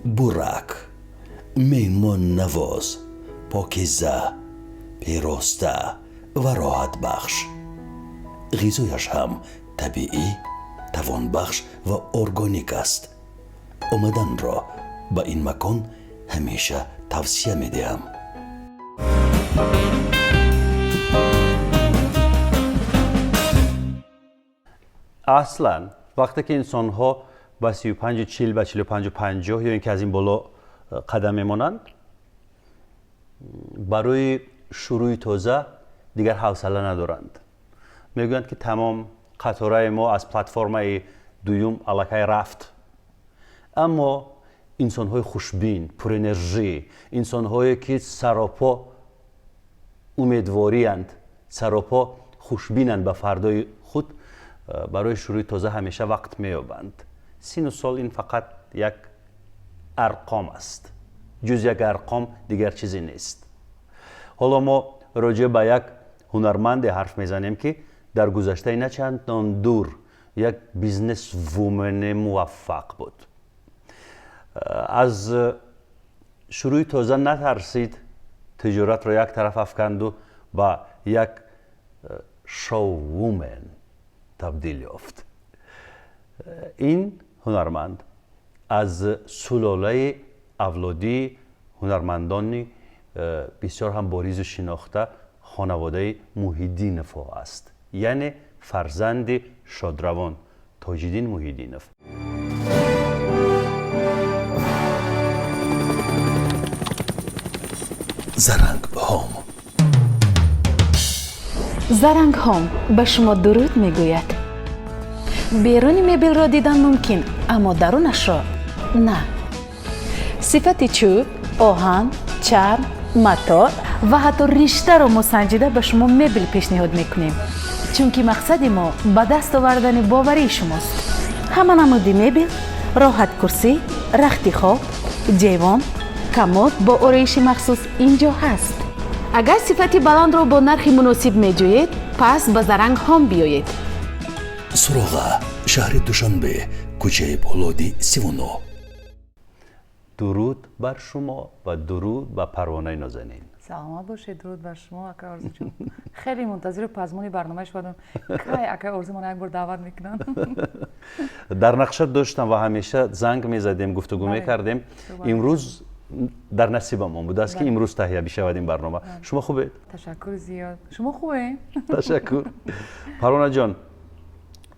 Бурак меҳмоннавоз, покиза, пироста ва роҳатбахш. Ғизояш ҳам табиӣ, тавонбахш ва органик аст. Омаданро ба ин макон ҳамеша тавсия медиҳам. Аслан вақте ки инсонҳо ба 35, 40, ба 45, 50 ё ин ки аз ин боло қадам мемонанд, барои шурӯи тоза дигар ҳавсала надоранд. Мегӯянд, ки тамом, қатораи мо аз платформаи дуюм аллакай рафт. Аммо инсонҳои хушбин, пурэнержӣ, инсонҳое ки саропо умедвориянд, саропо хушбинанд ба фардои худ, барои шурӯи тоза ҳамеша вақт меёбанд. Сину сол ин фақат як арқом аст, ҷуз як арқом дигар чизе нест. Ҳоло мо роҷеъ ба як ҳунарманде ҳарф мезанем, ки дар гузаштаи на чандон дур як бизнес-вумени муваффақ буд. Аз шурӯи тоза натарсид, тиҷоратро як тараф афканду ба як шоу-вумен табдил ёфт. Ин ҳунарманд аз сулолаи авлодии ҳунармандони бисёр ҳам боризу шинохта хонаводаи Муҳиддиновҳо аст, яъне фарзанди шодравон Тоҷиддин Муҳиддинов. Заранг Ҳом. Заранг Ҳом ба шумо дуруд мегӯяд. Беруни мебелро дидан мумкин, аммо дарунашро на. Сифати чӯб, оҳан, чарм, матоъ ва ҳатто риштаро мо санҷида ба шумо мебел пешниҳод мекунем, чунки мақсади мо ба даст овардани боварии шумост. Ҳама намуди мебел, роҳаткурсӣ, рахти хоб, ҷевон, комод бо ороиши махсус ин ҷо ҳаст. Агар сифати баландро бо нархи муносиб меҷӯед, пас ба Заранг Ҳом биёед. Суроға: шаҳри Душанбе, кӯчаи Полоди, 39. Дуруд бар шумо ва дуруд ба Парвонаи нозанин. Саломат бошед, дуруд бар шумо, ака Орзуҷон. Хеле мунтазиру пазмони барномаи шудам, кай ака Орзу мана як бор даъват мекунанд. Дар нақша доштам ва ҳамеша занг мезадем, гуфтугӯ мекардем. Имрӯз дар насибамон будааст, ки имрӯз таҳия бишавад ин барнома. Шумо хубед? Ташаккур зиёд, шумо хубе? Ташаккур. Парвонаҷон,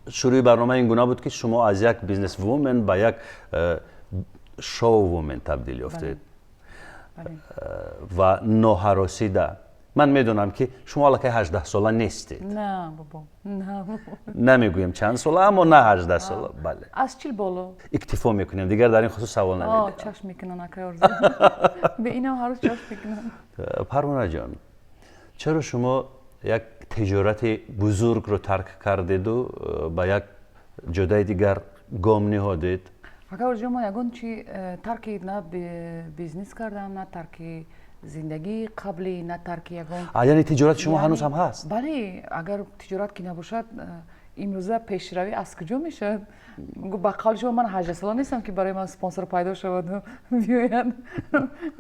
шурӯи барнома ин гуна буд, ки шумо аз як бизнес вумен ба як шоу вумен табдил ёфтед ва ноҳаросида. Ман медонам, ки шумо аллакай 18-сола нестед. На бобо, на. Намегӯем чанд сола, аммо на 18 сола, бале. Аз 40 боло. Иктифо мекунем, дигар дар ин хусус савол намедиҳам. Чашм мекунан, акай Орзу, бе инам ҳар рӯз чашм мекунан. Парвонаҷон, чаро шумо як тиҷорати бузургро тарк кардеду ба як ҷодаи дигар гом ниҳодед? Ака Орзуҷон, ман ягон чи тарки на бизнес кардам, на тарки зиндагии қаблӣ, на тарки ягон. Яъне тиҷорати шумо ҳанӯз ҳам ҳаст? Бале, агар тиҷорат ки набошад, имрӯза пешравӣ аз куҷо мешавад? Ба қавли шумо, ман 18-сола нестам, ки барои ман спонсор пайдо шаваду биёяд,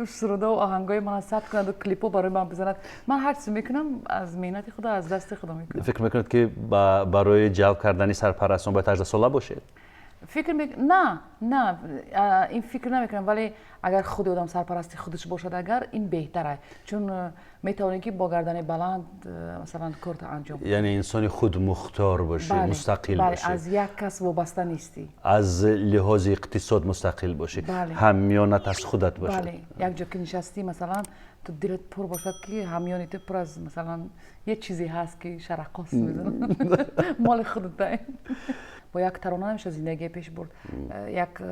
сурудову оҳангҳои мана сабт кунаду клипҳо барои ман бизанад. Ман ҳар чизе мекунам, аз меҳнати худо, аз дасти худо мекунам. Фикр мекунед, ки барои ҷалб кардани сарпарастон бояд 18-сола бошед? Фикр на, на, ин фикр намекунам, вале агар худи одам сарпарасти худаш бошад, агар ин беҳтар, чун метавонӣ, ки бо гардани баланд, масалан, корта анҷом. Яъне инсони худмухтор бошӣ, мустақил бошӣ. Аз як кас вобаста нестӣ. Аз лиҳози иқтисод мустақил бошӣ, ҳамёнат аз худат бошад. Бале, як ҷо ки нишастӣ, масалан, ту дилат пур бошад, ки ҳамёни ту пур аз, масалан, як чизе ҳаст, ки шарақос мезанад, моли худата. Бо як тарона намешавад зиндагие пеш бурд. Як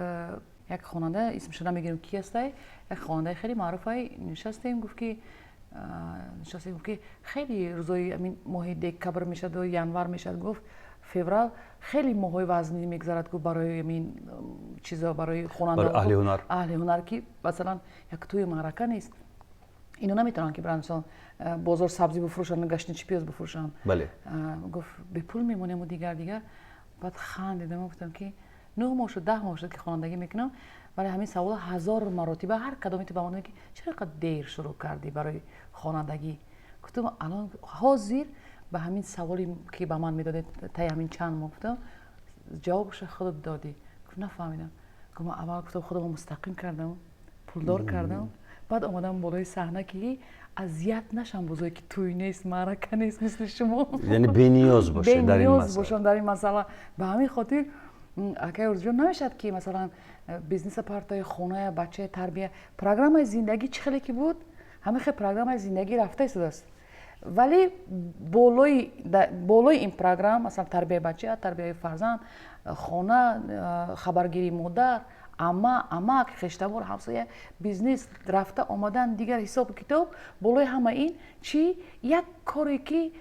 хонанда, исмашо намегирем, ки ҳастай, як хонандаи хеле маъруфай, нишастем, гуфт ки нишастем, гуфт ки хеле рӯзои амин моҳи декабр мешавад, январ мешавад, гуфт, феврал хеле моҳҳои вазнин мегузарад, гуфт, барои амин чизо, барои хонанда. Аҳли ҳунар. Аҳли ҳунар, ки масалан як тӯи маърака нест, ино наметавонанд, ки биранд, мисол, бозор сабзӣ бифурӯшанд, гаштничи пиёз бифурӯшанд. Гуфт, бепул мемонему дигар дигар. Баъд хандидам, гуфтам, ки 9 моҳ шуд, 10 моҳ шуд, ки хонандагӣ мекунам. Вале ҳамин савол ҳазор маротиба ҳар кадоме ту ба ман ки чаро инқадр дер шурӯъ кардӣ барои хонандагӣ? Гуфтам, алон ҳозир ба ҳамин саволе ки ба ман медодед таи ҳамин чанд моҳ, гуфтам, ҷавобашро худат додӣ. Гуфт, нафаҳмидам. Гуфтам, аввал, гуфтам, худамро мустақим кардам, пулдор кардам, баъд омадам болои саҳна, ки азият нашам, бузое ки тӯй нест, маърака нест, мисли шумо. Яъне бениёз бошед дар ин бениёз масъала. Бошам дар ин масъала. Ба ҳамин хотир, акай Орзуҷон, намешавад ки масалан бизнеса партои, хоная, бачаи тарбия, программаи зиндагӣ чӣ хеле ки буд, ҳамин хел программаи зиндагӣ рафта истодааст. Вале болои ин программа, масалан, тарбияи бача, тарбияи фарзанд, хона, хабаргирии модар, амма, амак, хештабор, ҳамсоя, бизнес, рафта омадан, дигар ҳисобу китоб, болои ҳама ин чӣ як коре ки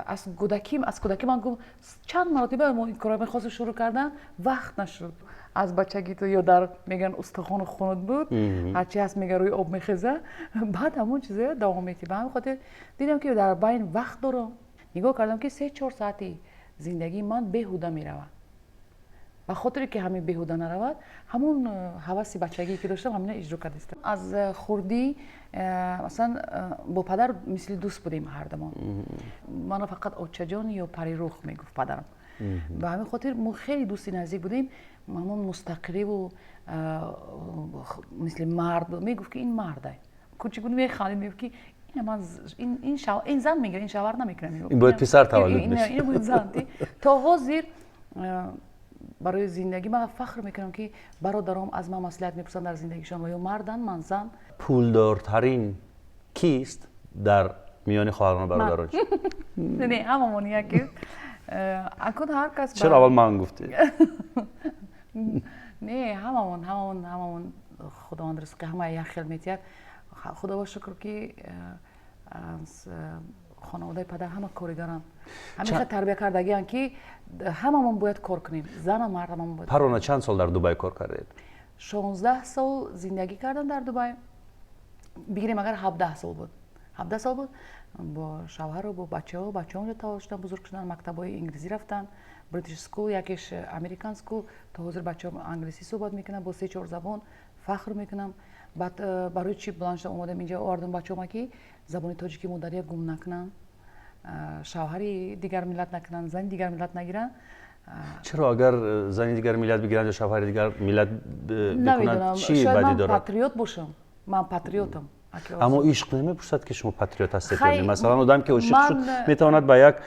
аз кӯдакӣ ман гум чанд маротиба мо ин корро мехостем шурӯъ кардан, вақт нашуд. Аз бачагӣ ту ё дар мегӯян устухону хунут буд, ҳарчи ҳаст, мега, рӯи об мехеза, баъд ҳамон чизоя давом метӣ. Ба ҳамин хотир дидам, ки дар байн вақт дорам. Нигоҳ кардам, ки 3-4 соати зиндагии ман беҳуда меравад. Ба хотире ки ҳамин беҳуда наравад, ҳамон ҳаваси бачагие ки доштам, ҳамина иҷро кардистам. Аз хурдӣ, масалан, бо падар мисли дӯст будем ҳардамон. Мана фақат очаҷон ё парирух мегуфт падарам. Ба ҳамин хотир мо хеле дӯсти наздик будем. Ҳамон мустақиливу мисли мард мегуфт, ки ин мардай. Кӯчик буд, механдид, мегуфт, ки ина ман ин зан мегирад, ин шавҳар намекунад. Ин бояд писар таваллуд мешуд. Ин бояд зан. То ҳозир барои зиндагӣ ман фахр мекунам, ки бародаром аз ман маслиҳат мепурсанд дар зиндагишон ва ё мардан, ман зан. Пулдортарин кист дар миёни хоҳарону бародарон? Не, ҳамамон яке. Акун ҳар кас Чаро аввал ман гуфтед? Не, ҳамамон Худованд ризқи ҳама як хел метиҳад. Худоба шукр, ки аз хонаводаи падар ҳама коригаранд. Ҳамин тарбия кардагианд, ки ҳамамон бояд кор кунем, зану мард, ҳамамон бояд. Парвона, чанд сол дар Дубай кор кардед? 16 сол зиндагӣ кардам дар Дубай. Бигирем агар, 17 сол буд, 17 сол буд бо шавҳару бо бачаҳо. Бачаҳо онҷо таваллуд шуданд, бузург шуданд, мактабҳои инглизӣ рафтанд, British School, якеш American School. То ҳозир бачаҳо англисӣ суҳбат мекунанд, бо се чор забон, фахр мекунам. Баъд барои чӣ баланд шудам, омадам инҷа, овардам бачаҳома, ки забони тоҷики модария гум накунанд, шавҳари дигар миллат накунанд, зани дигар миллат нагиранд. Чаро, агар зани дигар миллат бигиранд ё шавҳари дигар миллат бикунанд, чӣ бадӣ дорад? Патриот бошам, ман патриотам. Аммо ишқ намепурсад, ки шумо патриот ҳастед ё не. Масалан, одам ки ошиқ шуд, метавонад ба як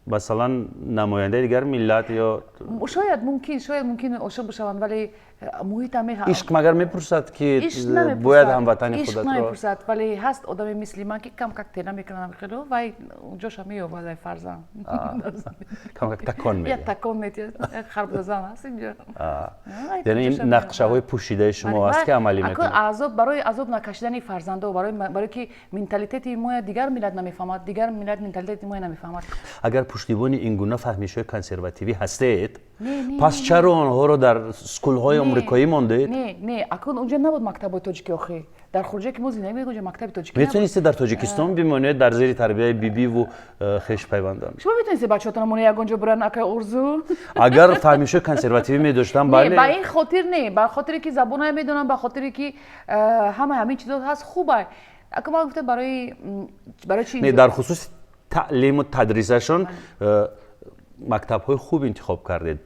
масалан намояндаи дигар миллат ё Шояд мумкин ошиқ бишаванд, вале муҳитам Ишқ магар мепурсад, ки бояд ҳамватани худатро? Намепурсад, вале ҳаст одаме мисли ман, ки кам как тела мекунад хело, вай ҷоша меёбад, вай фарзанд. Кам как такон медиҳад. Як такон медиҳад, як харбузазан ҳаст инҷо. Яъне ин нақшаҳои пӯшидаи шумо аст, ки амалӣ мекунад? Азоб, барои азоб накашидани фарзандо, барое ки менталитети моя дигар миллат намефаҳмад, дигар миллат менталитети моя намефаҳмад. Агар пуштибони ин гуна фаҳмишҳои консервативӣ ҳастед, пас чаро онҳоро дар school ҳои омрикоӣ мондед? Не, акун унҷа набуд мактабҳои тоҷикӣ охӣ. Дар хурҷае ки мо зиндагӣ мекунем, унҷа мактаби тоҷикӣ. Метавонистед дар Тоҷикистон бимонед, дар зери тарбияи бибиву хешпайвандон. Шумо метавонистед бачаҳотонро моне ягон ҷо буран, акай Орзу? Агар фаҳмишҳои консервативӣ медоштам, бале. Ба ин хотир не, ба хотире ки забонае медонам, ба хотире ки ҳама ҳамин чизо ҳаст, хубай. Ака, ман гуфтам, барои чи? Не, дар хусуси таълиму тадрисашон мактабҳои хуб интихоб кардед,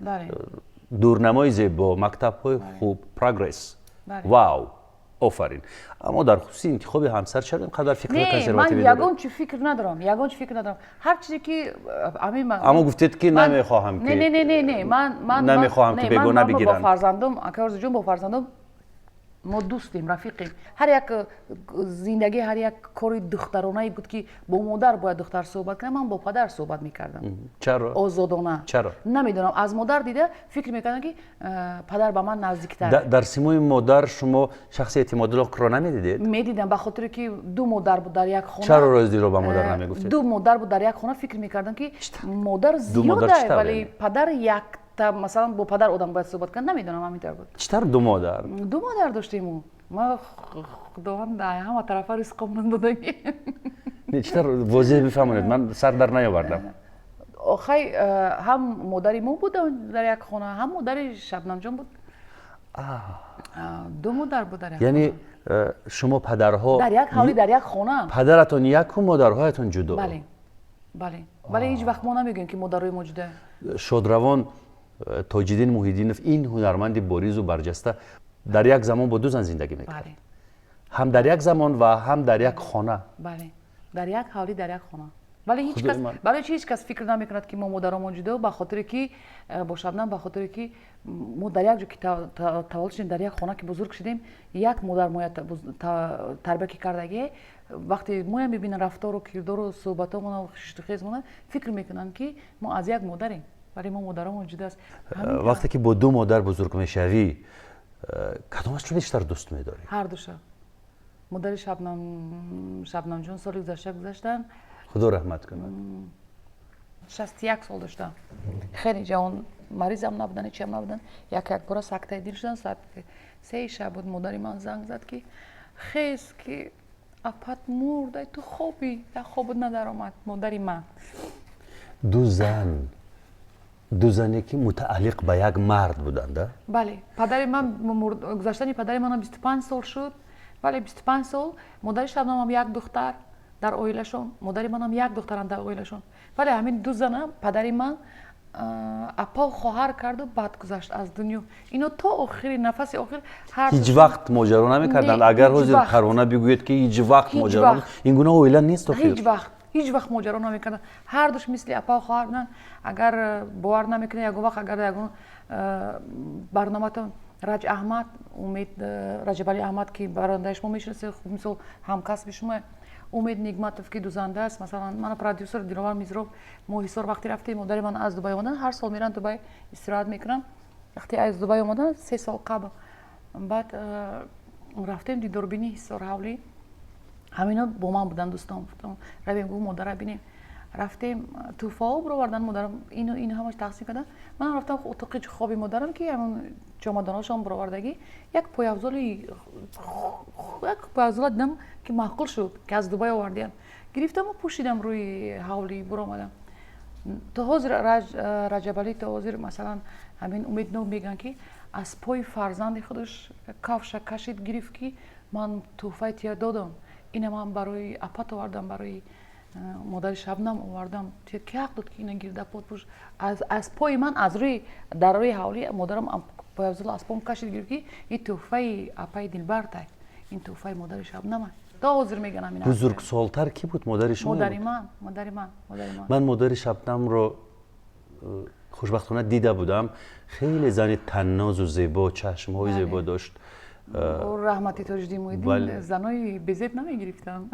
дурнамои зебо, мактабҳои хуб, прогресс, вау, офарин. Аммо дар хусуси интихоби ҳамсар чаро ин қадар фикри консервативӣ? Ман ягон чи фикр надорам, ягон чи фикр надорам. Ҳар чизе ки Аммо гуфтед, ки намехоҳам ки Не, не, не, не, ман намехоҳам, ки бегона бигиранд. Бо фарзандом, ака Орзуҷон, бо фарзандом мо дӯстем, рафиқем. Ҳар як зиндагӣ, ҳар як кори духтаронае буд, ки бо модар бояд духтар суҳбат кунад, ман бо падар суҳбат мекардам. Чаро? Озодона. Чаро? Намедонам, аз модар дида фикр мекардам, ки падар ба ман наздиктар. Дар симои модар шумо шахси эътимоднокро намедидед? Медидам, ба хотире ки ду модар буд дар як хона. Чаро роздиро ба модар намегуфтед? Ду модар буд дар як хона, фикр мекардам, ки модар зиёда, вале падар як та, масалан, бо падар одам бояд суҳбат кунад. Намедонам, ҳамин тавр буд. Чӣ тавр ду модар? Ду модар доштему. Ма Худованд ҳама тарафа ризқомон додагӣ. Не, чӣ тавр, возеҳ бифаҳмонед, ман сар дар наёвардам. Хай, ҳам модари мо буд дар як хона, ҳам модари Шабнамҷон буд. Ду модар буд дар як. Яъне шумо падарҳо дар як ҳавлӣ, дар як хона. Падаратон яку, модарҳоятон ҷудо. Бале, бале, вале ҳеҷ вақт мо намегӯем, ки модарои мо ҷудо. Шодравон Тоҷиддин Муҳиддинов, ин ҳунарманди боризу барҷаста, дар як замон бо ду зан зиндагӣ мекард. Бале. Ҳам дар як замон ва ҳам дар як хона. Бале, дар як ҳавлӣ, дар як хона. Вале ҳеҷ Худои кас ман. Барои чи ҳеҷ кас фикр намекунад, ки мо модаромон ҷудо? Ба хотире ки бо Шабнам, ба хотире ки мо дар як ҷо ки таваллуд шудем, дар як хона ки бузург шудем, як модар моя тарбия ки кардагие, вақте моя мебинанд, рафтору кирдору суҳбатомона, хиштухезмона, фикр мекунанд, ки мо аз як модарем, вале мо модаромон ҷудо аст. Вақте ки бо ду модар бузург мешавӣ, кадомашро бештар дӯст медорӣ? Ҳар душа. Модари Шабнам, Шабнамҷон, соли гузашта гузаштанд. Худо раҳмат кунад. 61 сол доштам, хеле ҷавон, маризам набудан, ҳечиам набудан, як якбора сактаи дил шудан. Соат 3 шаб буд, модари ман занг зад, ки хез, ки апат мурд. Ай, ту хобӣ, як хобут надаромад, модари ман. Ду зан, ду зане ки мутааллиқ ба як мард буданд, а? Бале, падари ман гузаштани падари манам 25 сол шуд, вале 25 сол модари Шабнамам як духтар дар оилашон, модари манам як духтаранд дар оилашон, вале ҳамин ду зана падари ман апа хоҳар карду баъд гузашт аз дунё. Ино то охири нафаси охир ҳар Ҳеҷ вақт моҷаро намекарданд? Не, Агар ҳеҷ ҳозир вақт. Тарона бигӯед, ки ҳеҷ вақт Ҳеҷ моҷаро вақт. Ин гуна оила нест охир. Ҳеҷ вақт, ҳеҷ вақт моҷаро намекарданд. Ҳар душ мисли апа хоҳар буданд. Агар бовар намекунед, ягон вақт агар ягон барноматон Раҷ Аҳмад, Умед, Раҷабали Аҳмад, ки барандаи шумо мешинасед, хуб, мисол ҳамкасби шумо, Умед Нигматов, ки дузанда аст, масалан, мана продюсер Диловар Мизроб, мо Ҳисор вақте рафтем, модари ман аз Дубай омадан, ҳар сол меран Дубай, истироҳат мекунам. Вақте аз Дубай омадан, 3 сол қабл, баъд рафтем дидорбини Ҳисор, ҳавлӣ. Ҳамино бо ман буданд, дӯстон. Гуфтам, равем, гуфт, модара бинем. Рафтем, тӯҳфаҳо бировардан, модарам ину ину ҳамаш тақсим кардан. Манам рафтам отоқи хоби модарам, ки ҳамон ҷомадонашон бировардагӣ, як пойафзола дидам, ки маъқул шуд, ки аз Дубай овардиям. Гирифтаму пӯшидам, рӯи ҳавлӣ буромадам. То ҳозир Раҷабалӣ, то ҳозир, масалан, ҳамин Умед Нов мегӯянд, ки аз пои фарзанди худаш кафша кашид, гирифт, ки ман тӯҳфаи тия додам, ина ман барои апат овардам, барои модари Шабнам овардам, тия ки ҳақ дод, ки ина гирда под пӯш? Аз пои ман, аз рӯи дар рӯи ҳавлӣ модарам пойафзола аз пом кашид, гирифт, ки ин тӯҳфаи апаи Дилбартай, ин тӯҳфаи модари Шабнама. То ҳозир мегӯян ҳамин. Бузургсолтар кӣ буд, модари шумо? Модари ман, модари ман, модари ман. Ман модари Шабнамро хушбахтона дида будам. Хеле зани таннозу зебо, чашмҳои зебо дошт. Раҳмати Тоҷиддин Муҳиддин занои безеб намегирифтанд,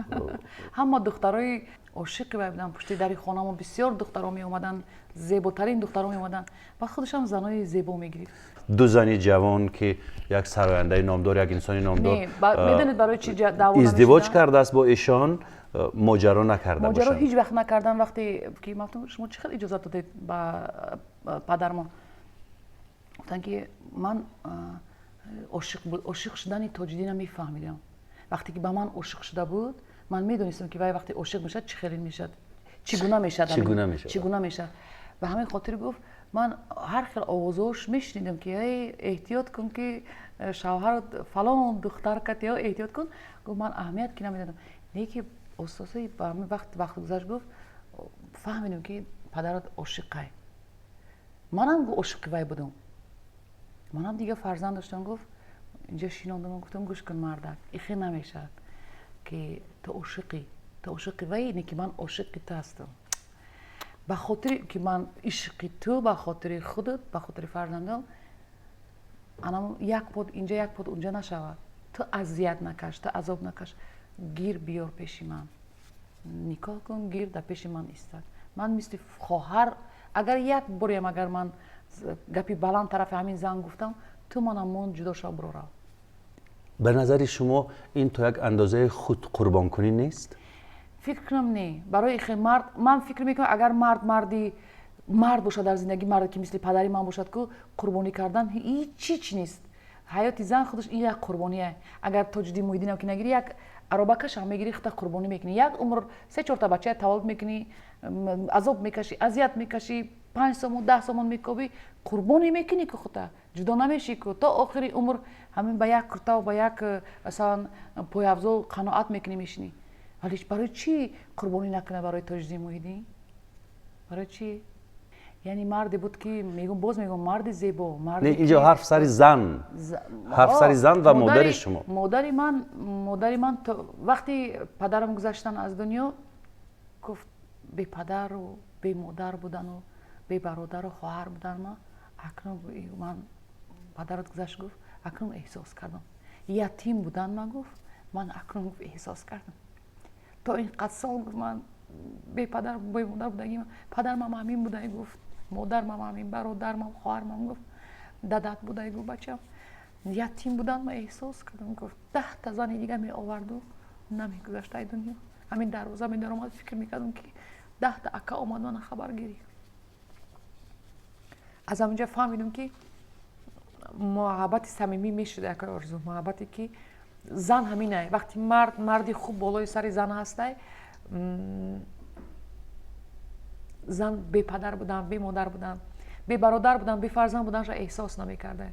ҳама духтарои ошиқи вай буданд. Пушти дари хонамо бисёр духтаро меомаданд, зеботарин духтаро меомаданд ва худашам занои зебо мегирифт. Ду зани ҷавон, ки як сарояндаи номдор, як инсони номдор медонед барои чи даъво издивоҷ кардааст бо эшон, моҷаро накарда Моҷаро ҳеҷ вақт накардан. Вақте ки ман гуфтам, шумо чӣ хел иҷозат додед ба падармон, гуфтанд, ки ман ошиқ шудани Тоҷиддина мефаҳмидам. Вақте ки ба ман ошиқ шуда буд, ман медонистам, ки вай вақте ошиқ мешавад, чӣ хеле мешавад, чӣ гуна мешавад. Чӣ гуна мешавад. Ба ҳамин хотир, гуфт, ман ҳар хел овозҳош мешунидам, ки эй, эҳтиёт кун, ки шавҳарат фалон духтар кат, ё эҳтиёт кун. Гуфт, ман аҳамият ки намедодам, не ки остоси ба ҳамин вақт гузашт, гуфт, фаҳмидам, ки падарат ошиқай. Манам, гуфт, ошиқи вай будам, манам дига фарзанд доштам. Гуфт, инҷа шинондам, гуфтам, гӯш кун, мардак, ихе намешавад, ки ту ошиқӣ, ту ошиқи вай, не ки ман ошиқи ту ҳастам. Ба хотири ки ман ишқи ту, ба хотири худат, ба хотири фарзандон, анам як под инҷа, як под унҷа нашавад, ту азият накаш, ту азоб накаш, гир биёр пеши ман, никоҳ кун, гир дар пеши ман истад. Ман мисли хоҳар, агар як бореам агар ман гапи баланд тарафи ҳамин зан гуфтам, ту манам мон, ҷудо шав, биро, рав. Ба назари шумо, ин то як андозаи худ қурбонкунӣ нест? Фикр кунам, не. Барои хе мард, ман фикр мекунам, агар мард марди мард бошад дар зиндагӣ, марде ки мисли падари ман бошад, ку қурбонӣ кардан ҳеҷ чиз нест. Ҳаёти зан худаш ин як қурбония. Агар Тоҷиддин Муҳиддинам ки нагирӣ, як аробакашам мегирӣ, хута қурбонӣ мекунӣ, як умр се чорта бачая таваллуд мекунӣ, азоб мекашӣ, азият мекашӣ. 5 сомон, 10 сомон мекобӣ, қурбонӣ мекунӣ ку хута, ҷудо намешӣ ку. То охири умр ҳамин ба як куртаву ба як, масалан, пойафзол қаноат мекунӣ, мешинӣ. Вале барои чӣ қурбонӣ накунад барои Тоҷиддин Муҳиддин? Барои чӣ? Яъне марде буд, ки мегум, боз мегум, марди зебо. Не, инҷо ҳарф сари зан, ҳарф сари зан ва модари шумо. Модари ман вақти падарам гузаштан аз дунё, гуфт: бепадару бемодар будану бебародару хоҳар будан ман акнун, ман падарат гузашт, гуфт, акнун эҳсос кардам ятим будан ман, гуфт, ман акнун, гуфт, эҳсос кардам. То ин қад сол, гуфт, ман бепадар, бемодар будагим, падармам ҳамин будай, гуфт, модармам ҳамин, бародармам, хоҳармам, гуфт, дадат будай, гуфт, бачам ятим будан ман эҳсос кардам. Гуфт, 10-та зани дига меоварду, намегузашт ай дунё. Ҳамин дарвоза медаромад, фикр мекардам, ки 10-та ака омад мана хабаргирӣ. Аз ҳаминҷа фаҳмидам, ки муҳаббати самимӣ мешуд, акаи Орзу. Муҳаббате ки зан ҳаминай, вақти мард, марди хуб болои сари зан ҳастай, зан бепадар будан, бемодар будан, бебародар будан, бефарзанд буданша эҳсос намекарда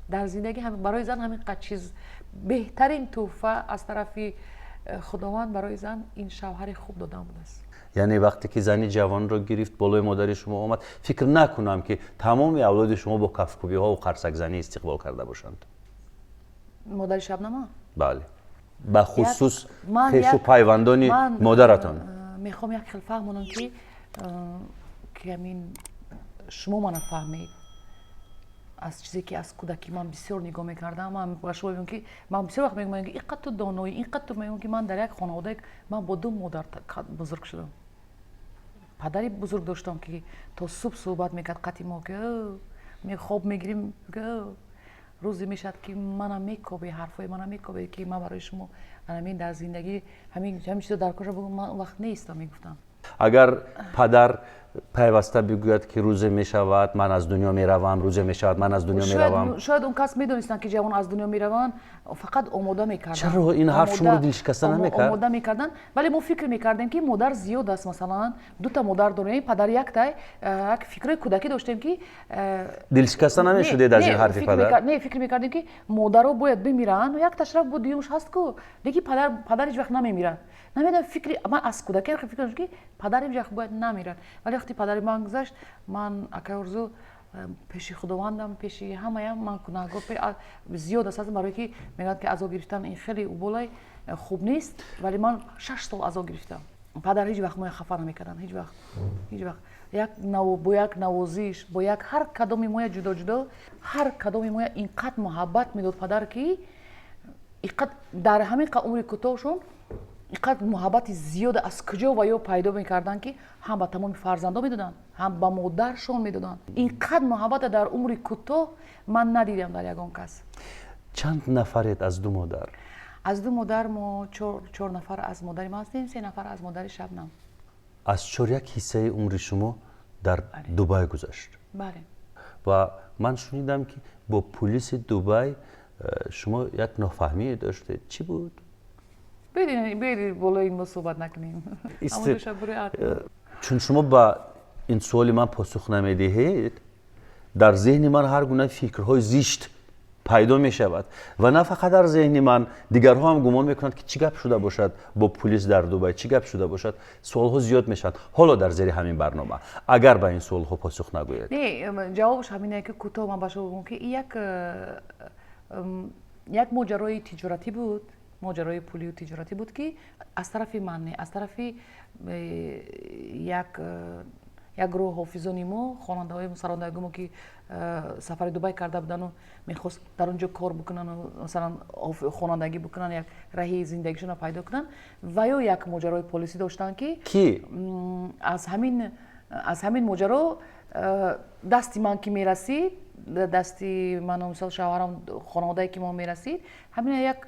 дар зиндагӣ. Барои зан ҳамин қад чиз, беҳтарин тӯҳфа аз тарафи Худованд барои зан ин шавҳари хуб додан будааст. Яъне вақте ки зани ҷавонро гирифт, болои модари шумо омад, фикр накунам, ки тамоми авлоди шумо бо кафкӯбиҳову қарсакзанӣ истиқбол карда бошанд. Модари Шабнама? Бале, бахусус хешу пайвандони модаратон. Мехоҳам як хел фаҳмонам, ки ҳамин шумо мана фаҳмед. Аз чизе ки аз кӯдакӣ ман бисёр нигоҳ мекардам, ман ба шумо мегӯям, ки ман бисёр вақт мегӯям, ки инқадр ту доноӣ, инқадр ту, мегӯям, ки ман дар як хонавода, ман бо ду модар бузург шудам. Падари бузург доштам, ки то субҳ суҳбат мекард қати мо, ки хоб мегирим, рӯзе мешавад, ки мана мекобе, ҳарфҳои мана мекобе, ки ман барои шумо ҳамин дар зиндагӣ ҳамин чизо дар кор бугум, ман он вақт нестам, мегуфтам. Агар падар пайваста бигӯяд, ки рӯзе мешавад, ман аз дунё меравам, рӯзе мешавад, ман аз дунё меравам. Шояд он кас медонистанд, ки ҷавон аз дунё мераванд, фақат омода мекарданд. Чаро ин ҳарф шуморо дилшикаста намекард? Омода мекарданд, вале мо фикр мекардем, ки модар зиёд аст. Масалан, дута модар дорем, падар яктай, як фикрои кӯдакӣ доштем, ки Дилшикаста намешудед аз ин ҳарфи падар? Не, фикр мекардем, ки модаро бояд бимиранд, якташ рафт, бо дуюмш ҳаст ку, лекин падар ҳеҷ вақт намемирад. Намедонам, фикри ман аз кӯдакӣ фикр кардам, ки падар ҳеҷ вақт бояд намирад. Вале вақти падари ман гузашт, ман, акаи Орзу, пеши Худовандам, пеши ҳамаям ман гунаҳгор зиёд аст, барое ки мегӯянд, ки азо гирифтан ин хеле уболай хуб нест, вале ман 6 сол азо гирифтам. Падар ҳеҷ вақт моя хафа намекарданд, ҳеҷ вақт, ҳеҷ вақт. Як бо як навозиш, бо як ҳар кадоми моя ҷудо ҷудо, ҳар кадоми моя инқадр муҳаббат медод падар, ки инқадр дар ҳамин умри кӯтоҳшон инқадр муҳаббати зиёда аз куҷо ва ё пайдо мекарданд, ки ҳам ба тамоми фарзандо медоданд, ҳам ба модаршон медоданд. Инқадр муҳаббата дар умри кӯтоҳ ман надидам дар ягон кас. Чанд нафаред аз ду модар? Аз ду модар мо чор нафар аз модари ман ҳастем, се нафар аз модари Шабнам. Аз чор як ҳиссаи умри шумо дар Дубай гузашт. Бале. Ва ман шунидам, ки бо пулиси Дубай шумо як нофаҳмие доштед. Чӣ буд? Биёед, болои ин мо суҳбат накунем. Чун шумо ба ин суоли ман посух намедиҳед, дар зеҳни ман ҳар гуна фикрҳои зишт пайдо мешавад ва на фақат дар зеҳни ман, дигарҳо ҳам гумон мекунанд, ки чӣ гап шуда бошад бо пулис дар Дубай, чӣ гап шуда бошад. Суолҳо зиёд мешаванд. Ҳоло дар зери ҳамин барнома агар ба ин суолҳо посух нагӯед. Не, ҷавобаш ҳамине, ки кӯтоҳ ман ба шумо бигӯм, ки як моҷарои тиҷоратӣ буд, моҷарои пулию тиҷоратӣ буд, ки аз тарафи ман не, аз тарафи як гурӯҳ ҳофизони мо, хонандаҳои сарондагои мо, ки сафари Дубай карда будану мехост дар он ҷо кор бикунану, масалан, хонандагӣ бикунанд, як раҳи зиндагишонро пайдо кунанд, ва ё як моҷарои полисӣ доштанд, ки ки аз ҳамин моҷаро дасти ман ки мерасид, дасти ману, мисол, шавҳарам, хонаводае ки мо мерасид, ҳамин як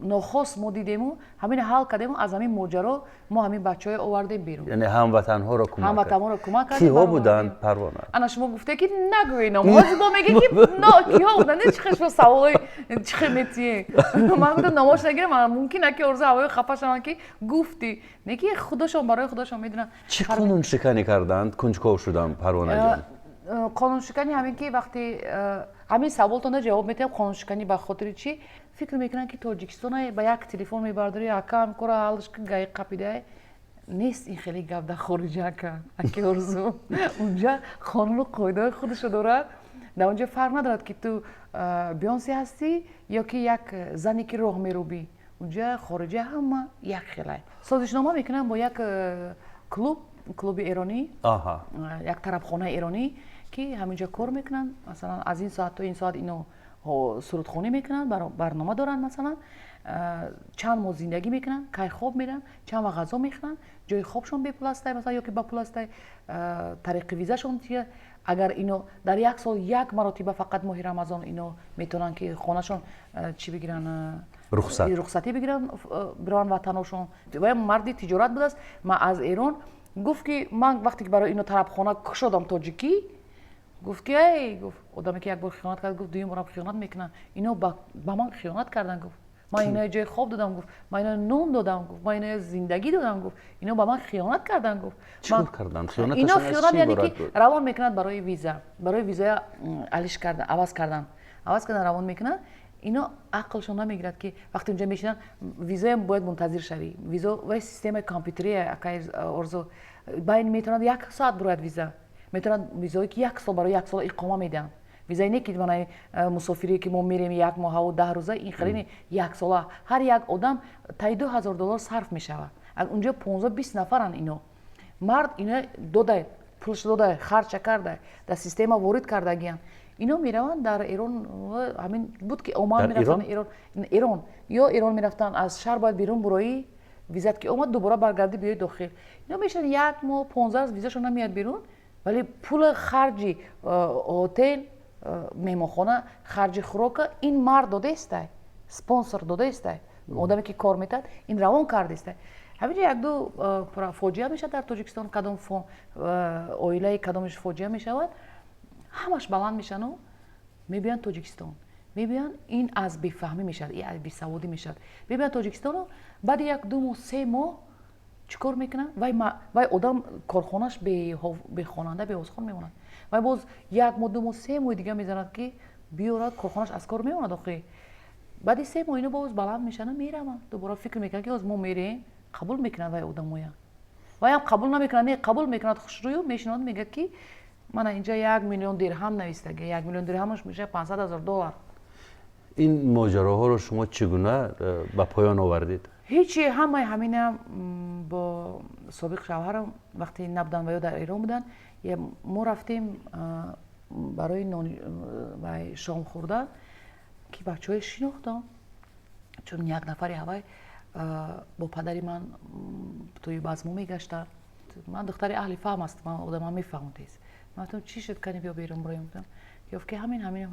Нохост мо дидему, ҳамин ҳал кардему. Аз ҳамин моҷаро мо ҳамин бачаҳое овардем берун. Яъне ҳамватанҳоро кӯмак. Ҳамватанҳоро кӯмак кардем. Киҳо буданд, Парвона? Ана, шумо гуфте, ки нагӯед ном, ҳозир бо мегӯед, ки киҳо буданд. Чӣ хел шумо саволои чӣ хел метиҳед? Ман гуфтам, номош нагирам, мумкин ки Орзу ҳавои хафа шаванд, ки гуфтӣ. Не, ки худошон барои худошон медонанд. Чӣ қонуншиканӣ карданд? Кунҷков шудам, Парвонаҷон. Қонуншиканӣ ҳамин ки вақте ҳамин саволтонда ҷавоб метиҳам. Қонуншиканӣ ба хотири чӣ? Фикр мекунанд, ки Тоҷикистона ба як телефон мебардорӣ, акам кора ҳалш ки, гаи қапида нест. Ин хеле гап дар хориҷа, ака, аки Орзу. Унҷа қонуну қоидаҳои худашо дорад. Дар онҷа фарқ надорад, ки ту Беёнсе ҳастӣ ё ки як зане, ки роҳ мерӯбӣ. Унҷа, хориҷа, ҳама як хелай. Созишнома мекунанд бо як клуб, клуби эронӣ, як тарабхонаи эронӣ, ки ҳаминҷо кор мекунанд. Масалан, аз ин соат то ин соат ино сурудхонӣ мекунанд, барнома доранд. Масалан, чанд моҳ зиндагӣ мекунанд, кай хоб меранд, чанд вақт ғазо мехӯранд, ҷои хобшон бепул астай, масалан, ё ки ба пул астай, тариқи визашон. Агар ино дар як сол як маротиба, фақат моҳи Рамазон, ино метавонанд, ки хонашон чӣ бигиранд? Рухсат. Рухсатӣ бигиранд, бираванд ватаношон. Ва марди тиҷорат будааст ма аз Эрон. Гуфт, ки ман вақте ки барои ино тарабхона кушодам тоҷикӣ, гуфт, ки эй, гуфт, одаме, ки як бор хиёнат кард, гуфт, дуюм борам хиёнат мекунад. Ино ба ман хиёнат карданд. Гуфт, ман ино ҷои хоб додам, гуфт, ман ино нон додам, гуфт, ман ино зиндагӣ додам, гуфт, ино ба ман хиёнат карданд, гуфт. Чикор карданд? Ино хиёнат, яъне ки равон мекунад барои виза, барои визая алиш кардан, аваз кардан равон мекунад. Ино ақлшон намегирад, ки вақте унҷа мешинанд, визоям бояд мунтазир шавӣ. Визо вай системаи компютерия, акай Орзу. Байн метавонад як соат бурояд виза, метавонад визое, ки як сол, барои як сол иқома медиҳанд. Визае не, ки мана мусофире, ки мо мерем як моҳаву 10 рӯза, ин хеле як сола. Ҳар як одам таи 2000 доллар сарф мешавад. Унҷо 15-20 нафаранд. Ино мард ино додай, пулш додай, харча кардай, дар система ворид кардагиянд. Ино мераванд дар Эрон. Ҳамин буд, ки Оман мерафтанд, Эрон ё Эрон мерафтанд. Аз шаҳр бояд берун буроӣ, визат ки омад, дубора баргардӣ, биёи дохил. Ино мешаванд як моҳ, 15 рӯз, визашон намеяд берун, вале пули харҷи ҳотел, меҳмонхона, харҷи хӯрока ин мард додаистай, спонсор додаистай, одаме, ки кор метаҳад, ин равон кардаистай. Ҳаминҷо якду фоҷиа мешавад дар Тоҷикистон. Кадом оилаи кадомеш фоҷиа мешавад, ҳамаш баланд мешану мебиёянд Тоҷикистон. Мебиёянд, ин аз бефаҳмӣ мешавад, ин аз бесаводӣ мешавад. Мебиёянд Тоҷикистону баъди як ду моҳ, 3 моҳ чӣ кор мекунанд? Вай одам корхонаш бехонанда, беозхон мемонад. Вай боз як моҳ, 2 моҳ, 3 моҳи дига мезанад, ки биёрад, корхонаш аз кор мемонад. Охи, баъди 3 моҳ ино боз баланд мешаванд, мераванд дубора. Фикр мекунанд, ки ҳоз мо мерем, қабул мекунад вай одамоя. Вайам қабул намекунад, не, қабул мекунад, хушрӯю мешинонад, мегӯяд, ки мана инҷа 1 миллион дирҳам навистага. 1 миллион дирҳамаш мешавад 500 000 доллар. Ин моҷароҳоро шумо чӣ гуна ба поён овардед? Ҳечи, ҳамаи ҳамина бо собиқ шавҳарам, вақте набуданд ва ё дар Эрон буданд, мо рафтем барои шом хӯрдан, ки бачаҳое шинохтам, чун як нафари ҳавай бо падари ман тӯи базмо мегаштанд. Ман духтари аҳли фаҳм аст, ман одамам мефаҳмам тез. Ман гуфтам, чӣ шуд, кани биё берун буроем. Гуфтам, гуфт, ки ҳамин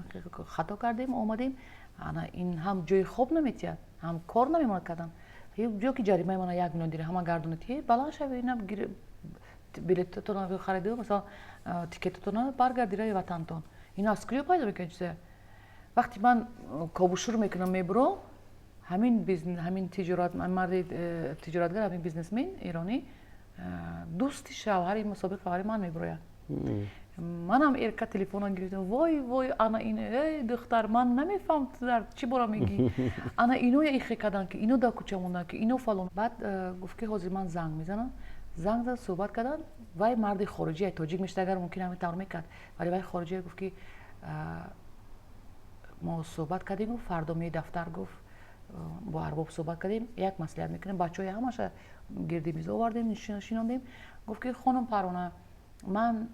хато кардем, омадем, ана ин ҳам ҷои хоб наметиҳад, ҳам кор намемонад кардан. Ҷо ки ҷаримаи мана 1 миллион дирҳама гардонед, баланд шави, ина билетатона хариду, масалан, тикетатона, баргарди раи ватантон. Ино аз куҷо пайдо мекунад чиза? Вақте ман кобушур мекунам, мебуром, ҳамин бизнес, ҳамин тиҷорат, марди тиҷоратгар, ҳамин бизнесмен эронӣ, дӯсти шавҳари, собиқ шавҳари ман мебурояд. Манам эрка телефона гирифтам: «Вой, вой, ана ин, эй духтар, ман намефаҳмам, ту дар чӣ бора мегӣ. Ана ино ихе карданд, ки ино дар кӯча монданд, ки ино фалон». Баъд гуфт, ки ҳозир ман занг мезанам. Занг зад, суҳбат карданд. Вай марди хориҷия, тоҷик мешуд агар, мумкин ҳамин тавр мекард, вале вай хориҷия. Гуфт, ки мо суҳбат кардем, гуфт, фардо меои дафтар, гуфт, бо арбоб суҳбат кардем, як маслиҳат мекунем. Бачаҳои ҳамаша гирди миз овардем, шинондем. Гуфт, ки хонум Парвона, ман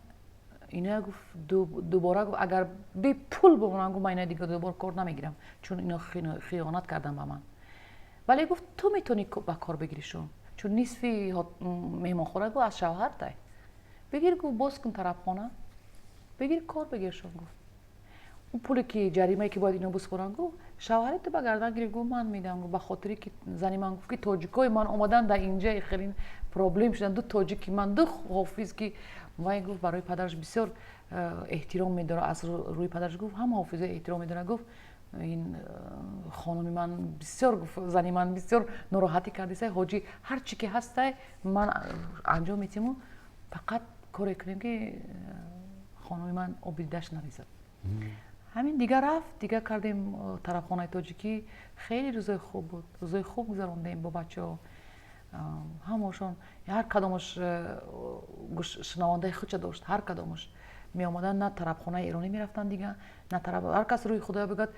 иноя, гуфт, дубора, гуфт, агар бепул бимонам, гуфт, ман иноя дига дубора кор намегирам, чун ино хиёнат кардан ба ман. Вале, гуфт, ту метавонӣ ба кор бигиришон, чун нисфи меҳмонхона, гуфт, аз шавҳартай. Бигир, гуфт, боз кун тарабхона, бигир, кор бигиршон. Гуфт, он пуле ки ҷаримае ки бояд ино биспоранд, гуфт, Шавҳари ту ба гардан гирифт, гуфт, ман медиҳам. Гуфт, ба хотире ки зани ман гуфт, ки тоҷикои ман омадан дар инҷа хеле проблем шудан, ду тоҷики ман, ду ҳофиз, ки вай гуфт, барои падараш бисёр эҳтиром медорад, аз рӯи падараш гуфт, ҳама ҳофиза эҳтиром медорад. Гуфт, ин хонуми ман бисёр, гуфт, зани ман бисёр нороҳатӣ кардисай, ҳоҷӣ, ҳар чӣ ки ҳастай, ман анҷом метиҳму фақат коре кунем, ки хонуми ман оби дидаш нарезад. Ҳамин дигар рафт, дигар кардем тарабхонаи тоҷикӣ. Хеле рӯзои хуб буд, рӯзои хуб гузарондем бо бачаҳо. Ҳамашон, ҳар кадомаш шунавандаи худша дошт. Ҳар кадомаш меомаданд, на тарабхонаи эронӣ мерафтанд дига, на тараб. Ҳар кас рӯи худоя бигӯяд,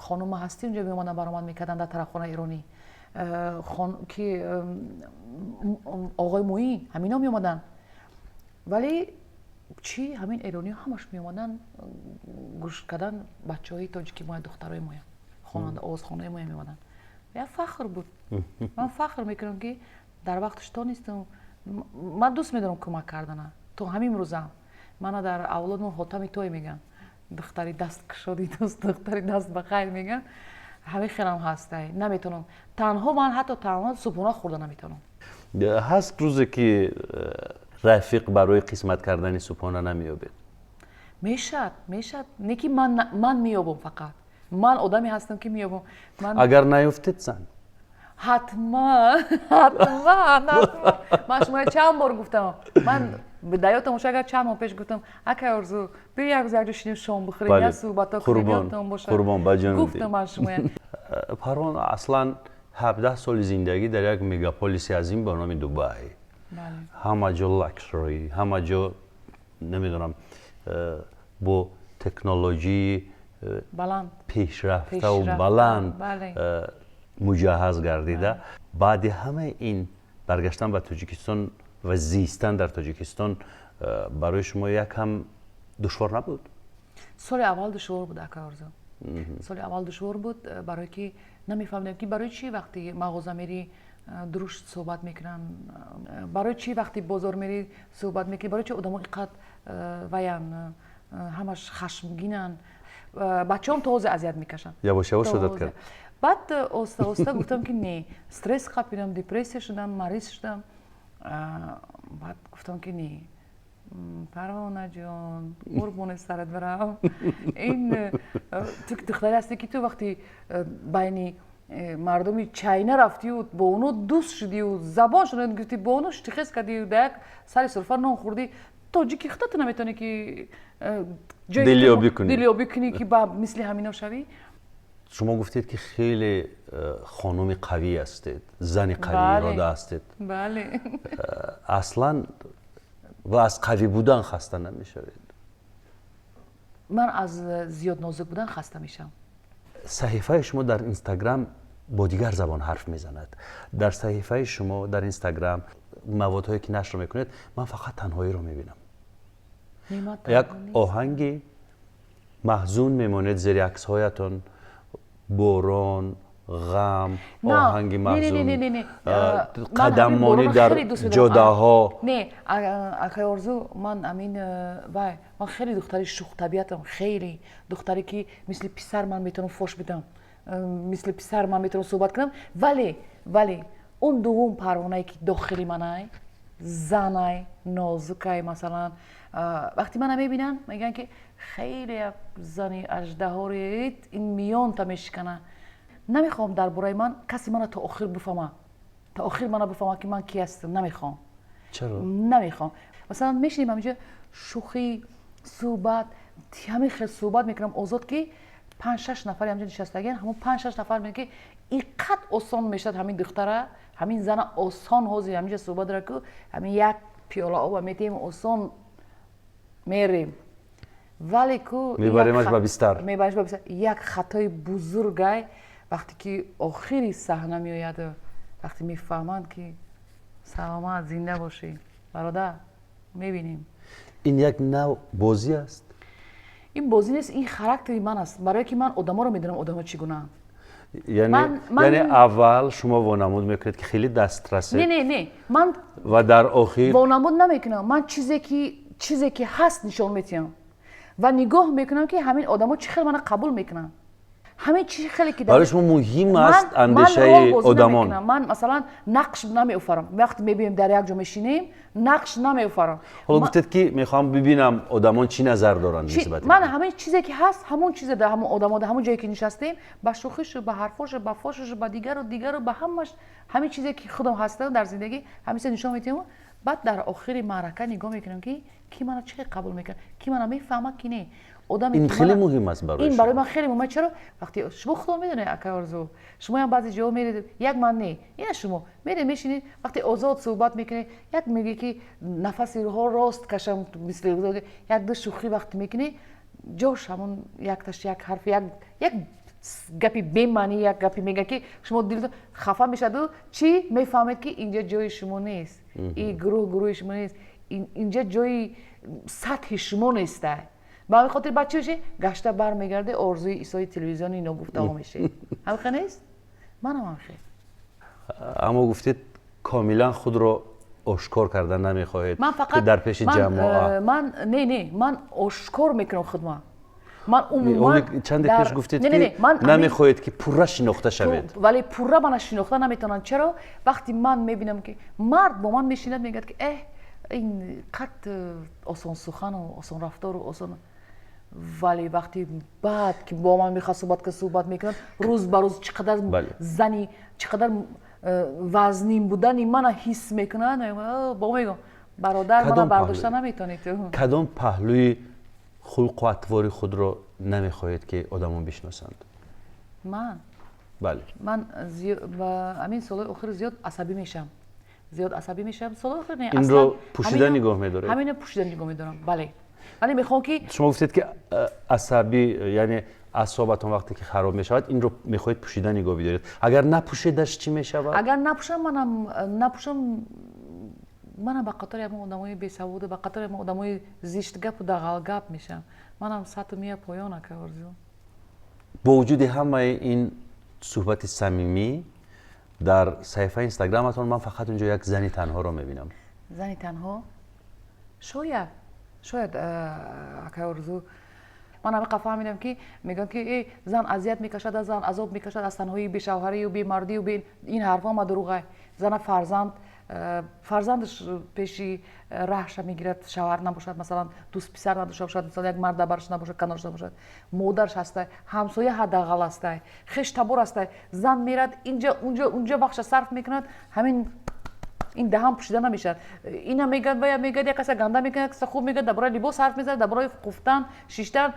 хонума ҳастӣ, унҷа меомаданд, баромад мекарданд дар тарабхонаи эронӣ. Ки оғои муин, ҳамино меомаданд. Вале чӣ, ҳамин эрониҳо ҳамаш меомаданд гӯш кардан, бачаҳои тоҷики моя, духтарои моя, хонанда, овозхонаи моя меомаданд. Як фахр буд. Ман фахр мекунам, ки дар вақташ тонистам. Ман дӯст медорам кӯмак кардана то ҳамин рӯзам. Мана дар авлодмон Ҳотами Той мегӯянд, духтари даст кушоди дӯст, духтари даст ба хайр мегӯянд. Ҳамин хелам ҳастай. Наметавонам танҳо, ман ҳатто танҳо субҳона хӯрда наметавонам. Ҳаст рӯзе ки рафиқ барои қисмат кардани субҳона намеёбед? Мешад, мешад, не ки ман меёбам, фақат ман одаме ҳастам, ки меёбам. Агар наёфтед, зан? Ҳатман, ҳатман. Ман шумо чанд бор гуфтам, ман дар ёдтон боша, агар чанд моҳ пеш гуфтам, акай Орзу, биё як рӯз якҷо шинем, шом бихӯрем, як суҳбатҳо кунем, ёдтон бошад. Қурбон, ба ҷони. Гуфтам ман шумоя. Парвон, аслан 17 соли зиндагӣ дар як мегаполиси азим ба номи Дубай, ҳама ҷо luxury, ҳама ҷо, намедонам, бо технологии пешрафтаву баланд муҷаҳҳаз гардида, баъди ҳамаи ин баргаштан ба Тоҷикистон ва зистан дар Тоҷикистон барои шумо як ҳам душвор набуд? Соли аввал душвор буд, ака Орзу. Соли аввал душвор буд, барое ки намефаҳмидем, ки барои чӣ вақти мағоза мерӣ, дурушт суҳбат мекунанд, барои чӣ вақти бозор мерӣ, суҳбат мекунӣ, барои чӣ одамо иқадр ваян, ҳамаш хашмгинанд. Бачаҳом то ҳозир азият мекашанд. Явош явош одат кард. Баъд оста оста гуфтам, ки не, стресс қапидам, депрессия шудам, мариз шудам. Баъд гуфтам, ки не, Парвонаҷон, қурбони сарат барам, ин ту духтаре ҳастӣ, ки ту вақти байни мардуми чайна рафтию бо оно дӯст шудию, забоншон гирифтӣ, бо оно штихез кардию, дар як сари сурфа нон хӯрдӣ, тоҷики худато наметавонӣ ки дилёбӣ кунӣ. Дилёбӣ кунӣ, ки ба мисли ҳамино шавӣ. Шумо гуфтед, ки хеле хонуми қавӣ ҳастед, зани қавӣ ирода ҳастед. Бале. Аслан ва аз қавӣ будан хаста намешавед? Ман аз зиёд нозук будан хаста мешавам. Саҳифаи шумо дар Инстаграм бо дигар забон ҳарф мезанад. Дар саҳифаи шумо дар Инстаграм, маводҳое ки нашр мекунед, ман фақат танҳоиро мебинам. Як оҳанги маҳзун мемонед зери аксҳоятон, борон, ғам, оҳанги маҳзун, қадаммонӣ дар ҷодаҳо. Не, акай Орзу, ман амин вай, ман хеле духтари шӯхтабиатам, хеле духтаре, ки мисли писар ман метавонам фош бидам, мисли писар ман метавонам суҳбат кунам, вале он дуввум парвонае, ки дохили манай, занай нозукай. Масалан, вақте мана мебинанд, мегӯянд, ки хеле як зани аждаҳоред, ин миёнта мешикана. Намехоҳам дар бораи ман касе мана то охир бифаҳма, то охир мана бифаҳма, ки ман ки ҳастам. Намехоҳам. Чаро? Намехоҳам. Масалан, мешинем ҳаминҷа, шӯхӣ, суҳбат, ҳамин хел суҳбат мекунам озод, ки панҷ шаш нафари ҳаминҷа нишастагиан, ҳамон панҷ шаш нафар мегӯянд, ки иқад осон мешавад ҳамин духтара, ҳамин зана осон ҳозир ҳаминҷа суҳбат дора, ку ҳамин як пиёла оба метиҳем, осон мерем, вале ку мебаремаш ба бистар. Мебаремаш ба бистар. Як хатои бузургай, вақте ки охири саҳна меояд, вақте мефаҳманд, ки саломат, зинда бошӣ, бародар, мебинем. Ин як нав бозӣ аст? Ин бозӣ нест, ин характери ман аст, барое ки ман одаморо медонам, одамо чӣ гунаанд. Яъне аввал шумо вонамуд мекунед, ки хеле дастрасед. Не, не, не, ман ва дар охир вонамуд намекунам. Ман чизе ки ҳаст, нишон метиҳам ва нигоҳ мекунам, ки ҳамин одамо чӣ хел мана қабул мекунанд. Ҳамин чи хеле ки барои шумо муҳим аст андешаи одамон. Ман, масалан, нақш намеофарам. Вақте мебием, дар як ҷо мешинем, нақш намеофарам. Ҳоло гуфтед, ки мехоҳам бибинам, одамон чӣ назар доранд нисбати ман. Ҳамин чизе ки ҳаст, ҳамон чизе дар ҳамон одамо, дар ҳамон ҷое ки нишастем, ба шӯхишу, ба ҳарфошу, ба фошушу, ба дигару дигару, ба ҳамаш, ҳамин чизе ки худам ҳастам дар зиндагӣ, ҳамин чизе нишон медиҳам. Баъд дар охири маърака нигоҳ мекунам, ки ки мана чӣ қабул мекунад, ки мана мефаҳмад, ки не. Одаме ин хеле муҳим аст барои ин барои ман хеле муҳим. Чаро? Вақте шумо худо медонед, ака Орзу, шумоям баъзе ҷоҳо меред, як ман не, ина шумо меред, мешинед, вақте озод суҳбат мекунед, як мегӯе, ки нафаси рӯҳо рост кашам, мисли як ду шӯхӣ вақте мекунӣ, ҷош ҳамон якташ як ҳарф, як гапи бемаънӣ, як гапи мега, ки шумо дилтон хафа мешаду чӣ мефаҳмед, ки инҷа ҷои шумо нест, ин гурӯҳ гурӯҳи шумо нест, инҷа ҷои сатҳи шумо неста. Ба ҳамин хотир баъд чӣ мешед? Гашта бармегарде, орзуи исои телевизиони ногуфтаҳо мешед. Ҳамихе нест? Манам ҳамихе. Аммо гуфтед, комилан худро ошкор кардан намехоҳед дар пеши ҷамоа. Ман не, ман ошкор мекунам худма. Ман умуман чанде пеш гуфтед, ки намехоҳед, ки пурра шинохта шавед. Вале пурра мана шинохта наметавонанд. Чаро? Вақте ман мебинам, ки мард бо ман мешинад, мегӯяд, ки эҳ, ин қад осонсухану осонрафтору осон, вале вақти баъд ки бо ман мехоҳад суҳбат кунад, суҳбат мекунад, рӯз ба рӯз чӣ қадар зани, чӣ қадар вазнин будани мана ҳис мекунад, бо мегӯям: «Бародар, мана бардошта наметавонед». Кадом паҳлӯи хулқу атвори худро намехоҳед, ки одамон бишносанд? Ман? Бале. Ман ҳамин солҳои охир зиёд асабӣ мешавам, зиёд асабӣ мешавам солҳои охир. Инро пӯшида нигоҳ медоред? Ҳамино пӯшида нигоҳ медорам, бале, вале мехоҳам, ки Шумо гуфтед, ки асабӣ, яъне аъсобатон вақте ки хароб мешавад, инро мехоҳед пӯшида нигоҳ бидоред. Агар напӯшедаш, чӣ мешавад? Агар напӯшам, манам напӯшам, манам ба қатори ҳамон одамои бесаводу, ба қатори ҳамон одамои зиштгапу дағалгап мешавам. Манам сату мия поён, ака Орзу. Бо вуҷуди ҳамаи ин суҳбати самимӣ, дар саҳифаи инстаграматон ман фақат унҷо як зани танҳоро мебинам. Зани танҳо? Шояд, акай Орзу, ман ҳамиқа фаҳмидам, ки мегӯям, ки э зан азият мекашад, зан азоб мекашад аз танҳоии, бешавҳарию, бемардию. Ин ҳарфҳо ма дурӯғай. Зана фарзанд, фарзандаш пеши раҳша мегирад, шавҳар набошад, масалан, дӯст писар надошта бошад, масалан, як мард бараш набошад, канораш набошад, модараш ҳастай, ҳамсоя ҳаддақал ҳастай, хештабор ҳастай. Зан мерад инҷа, унҷа, унҷа, вақтша сарф мекунад. Ҳамин ин даҳан пӯшида намешавад. Ина мегӯяд, вая мегӯяд, як каса ганда мекунад, як каса хуб мегӯяд, дар бораи либос ҳарф мезанад, дар бораи хуфтан, шиштан,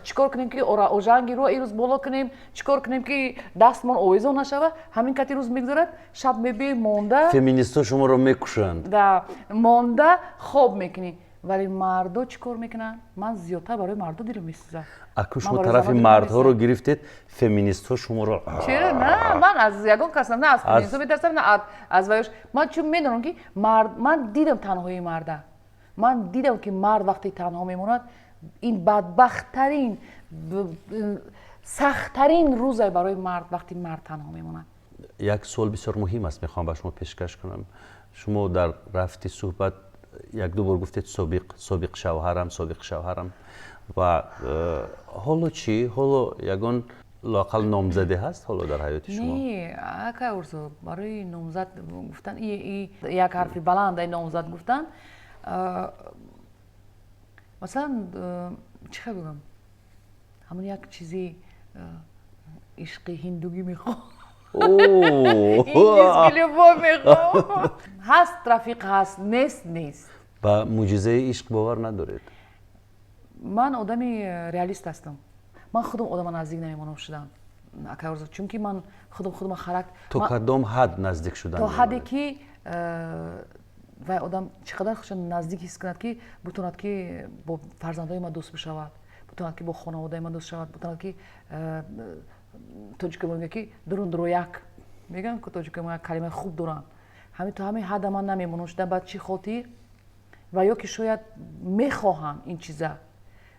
чӣ кор кунем, ки ожанги рӯ ирӯз боло кунем, чӣ кор кунем, ки дастмон овезон нашава. Ҳамин кати рӯз мегузарад, шаб мебиёй монда. Феминистҳо шуморо мекушанд. Да, монда хоб мекунӣ. Вале мардо чӣ кор мекунанд? Ман зиёдтар барои мардо дилам месӯзад. Аку шумо тарафи мардҳоро гирифтед, феминистҳо шуморо Чера? На, ман аз ягон касам, на аз феминистҳо метарсам, на аз ваёш. Ман чун медонам, ки мард, ман дидам танҳоии марда, ман дидам, ки мард вақте танҳо мемонад, ин бадбахттарин, сахттарин рӯзе барои мард, вақти мард танҳо мемонад. Як суол бисёр муҳим аст, мехоҳам ба шумо пешкаш кунам. Шумо дар рафти суҳбат як-ду бор гуфтед собиқ, собиқ шавҳарам, собиқ шавҳарам. Ва ҳоло чӣ? Ҳоло ягон лоақал номзаде ҳаст ҳоло дар ҳаёти шумо? Не, акай Орзу, барои номзад гуфтан як ҳарфи баланд, ай номзад гуфтан, масалан, чӣ хел бигӯям, ҳамон як чизи ишқи ҳиндугӣ мехоҳам, индийский любовь мехоҳам. Ҳаст рафиқ ҳаст, нест нест. Ба мӯъҷизаи ишқ бовар надоред? Ман одами реалист ҳастам. Ман худам одама наздик намемонам шудан, акай Орзу, чунки ман худам худама характер То кадом ҳад наздик шудан? То ҳадде, ки вай одам чӣ қадар худша наздик ҳис кунад, ки бутонад, ки бо фарзандои ман дӯст бишавад, бутонад, ки бо хонаводаи ман дӯст шавад, бутонад, ки тоҷико мегӯяд, ки дурун дурояк мегӯям, ки тоҷико як калимаи хуб доранд. Ҳамин то ҳамин ҳадда ман намемонам шуда. Баъд чӣ хотир ва ё ки шояд мехоҳам ин чиза,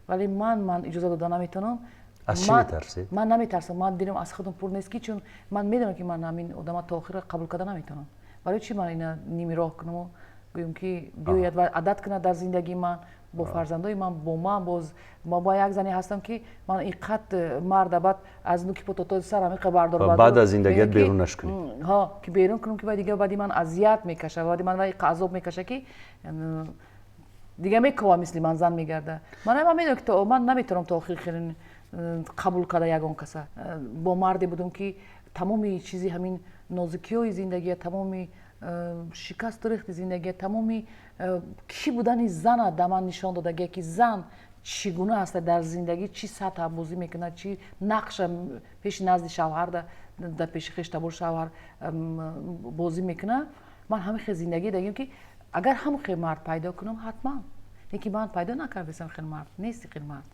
вале ман иҷоза дода наметавонам. Аз чӣ метарсед? Ман наметарсам. Ман дилам аз худам пур нест, ки чун ман медонам, ки ман ҳамин одама то охира қабул карда наметавонам. Барои чӣ ман ина ними роҳ кунаму гӯям, ки биёяд ва адат кунад дар зиндагии ман? Бо фарзандои ман, бо ман боз ман бо як зане ҳастам, ки ман инқадр марда баъд аз нуки по то сарам инқа бардор. Баъд аз зиндагият берунаш кунӣ. Ҳа, ки берун кунам, ки баъд дига баъди ман азият мекаша, баъди ман инқа азоб мекаша, ки дига мекова, мисли ман зан мегарда. Ман медонам, ки ман наметавонам то охир хеле қабул карда ягон каса. Бо марде будам, ки тамоми чизи ҳамин нозукиҳои зиндагия, тамоми шикасту рехти зиндагия, тамоми кӣ будани зана да ман нишон додагия, ки зан чӣ гуна аст дар зиндагӣ, чӣ сатҳа бозӣ мекунад, чӣ нақша пеши назди шавҳар, дар пеши хештабор шавҳар бозӣ мекунад. Ман ҳамин хел зиндагӣ дагим, ки агар ҳамон хел мард пайдо кунам, ҳатман. Лекин ман пайдо накардесам, хел мард нести, хел мард.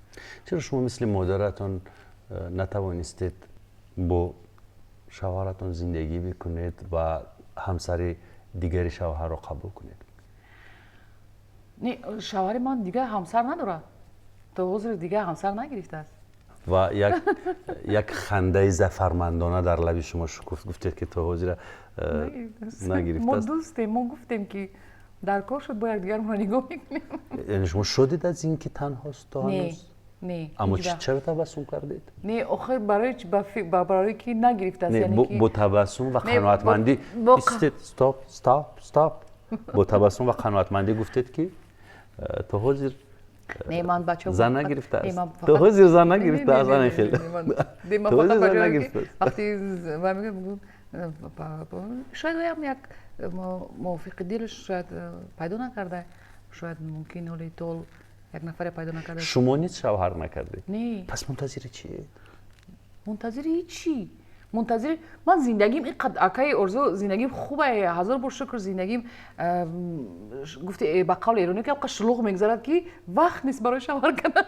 Чаро шумо мисли модаратон натавонистед бо шавҳаратон зиндагӣ бикунед ва ҳамсари дигари шавҳарро қабул кунед? Не, шавҳари ман дигар ҳамсар надорад, то ҳозир дигар ҳамсар нагирифтааст. Ва як хандаи зафармандона дар лаби шумо шукуфт. Гуфтед, ки то ҳозира нагирифтааст. Мо дӯстем, мо гуфтем, ки дар кор шуд, бо якдигармонро нигоҳ мекунем. Яъне шумо шодед аз ин ки танҳост то ҳанӯз? Не. Аммо чаро табассум кардед? Не, охир барои ки нагирифтааст. Бо табассум ва қаноатмандӣ истед. Стоп, стоп, стоп. Бо табассум ва қаноатмандӣ гуфтед, ки то ҳозир Не, ман бача зан нагирифтааст. То ҳозир зан нагирифтааст. Ана хел то ҳозир зан нагирифтааст. Вақти шояд оям як мувофиқи дилаш шояд пайдо накарда, шояд мумкин ҳоли тол як нафаре пайдо накарда. Шумо низ шавҳар накардед? Не. Пас мунтазири чиед? Мунтазири ҳичи. Мунтазири ман зиндагим инқадр, акаи Орзу, зиндагим хубе, ҳазор бор шукр. Зиндагим, гуфти, ба қавли эронӣ, ки ҳамқа шулуғ мегузарад, ки вақт нест барои шавҳар кардан,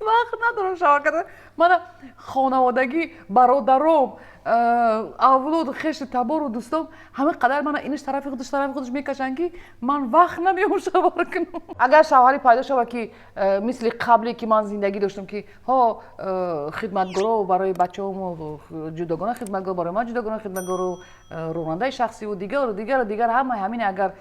вақт надорам шавҳар кардан. Мана хонаводагӣ, бародаром, авлоду хешу табору дӯстом ҳама қадар мана инаш тарафи худаш, тарафи худаш мекашанд, ки ман вақт намеёбам шавҳар кунам. Агар шавҳаре пайдо шавад, ки мисли қабле ки ман зиндагӣ доштам, ки ҳо хидматгоро барои бачаҳомо ҷудогона хидматгор, барои ман ҷудогона хидматгору ронандаи шахсиву дигару дигару дигар, ҳамаи ҳамин агар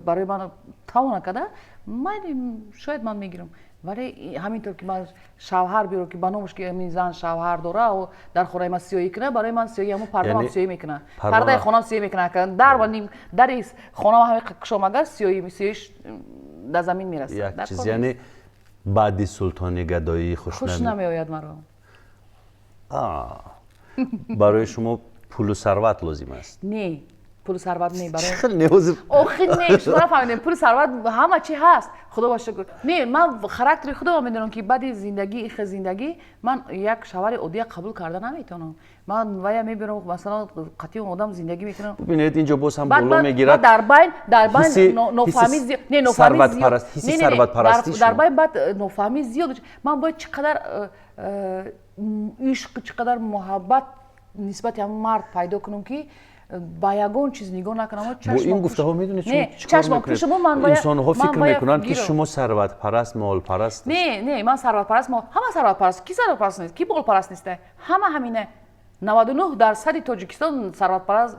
барои ман тавона карда, майли, шояд ман мегирам. Вале ҳаминтор ки ман шавҳар биёрам, ки ба номаш, ки ҳамин зан шавҳар дора, дар хонаи ман сиёҳӣ кунад, барои ман сиёҳӣ ҳамон пардамам сиёҳӣ мекунад, пардаи хонам сиёҳӣ мекунад, дар ва ним дари хонам ҳамин кушом, агар сиёҳӣ сиёҳиш дар замин мерасад. Як чиз, яъне баъди султони гадоӣ хуш намеояд маро. Барои шумо пулу сарват лозим аст? Не, пулу сарват не, барои не, ҳозир. Охир не, шумо нафаҳмидем. Пулу сарват ҳама чи ҳаст, худо ба шукр. Не, ман характери худоро медонам, ки баъди зиндагӣ, ихе зиндагӣ, ман як шавҳари оддия қабул карда наметавонам. Ман вая мебинам, масалан, қатъи он одам зиндагӣ мекунам. Бубинед, инҷо боз ҳам боло мегирад. Дар байн, дар байн нофаҳмӣ не, нофаҳмӣ зиёд. Ҳисси сарватпарастӣ. Дар байн баъд нофаҳмӣ зиёд. Ман бояд чӣ қадар ишқ, чӣ қадар муҳаббат нисбати ҳамон мард пайдо кунам, ки ба ягон чиз нигоҳ накунам. Бо ин гуфтаҳо медонед чикор мекунед? Инсонҳо фикр мекунанд, ки шумо сарватпараст, молпараст. Не, не, ман сарватпараст, ҳама сарватпараст. Ки сарватпараст нест, ки молпараст нест? Ҳама ҳамина. 99% Тоҷикистон сарватпараст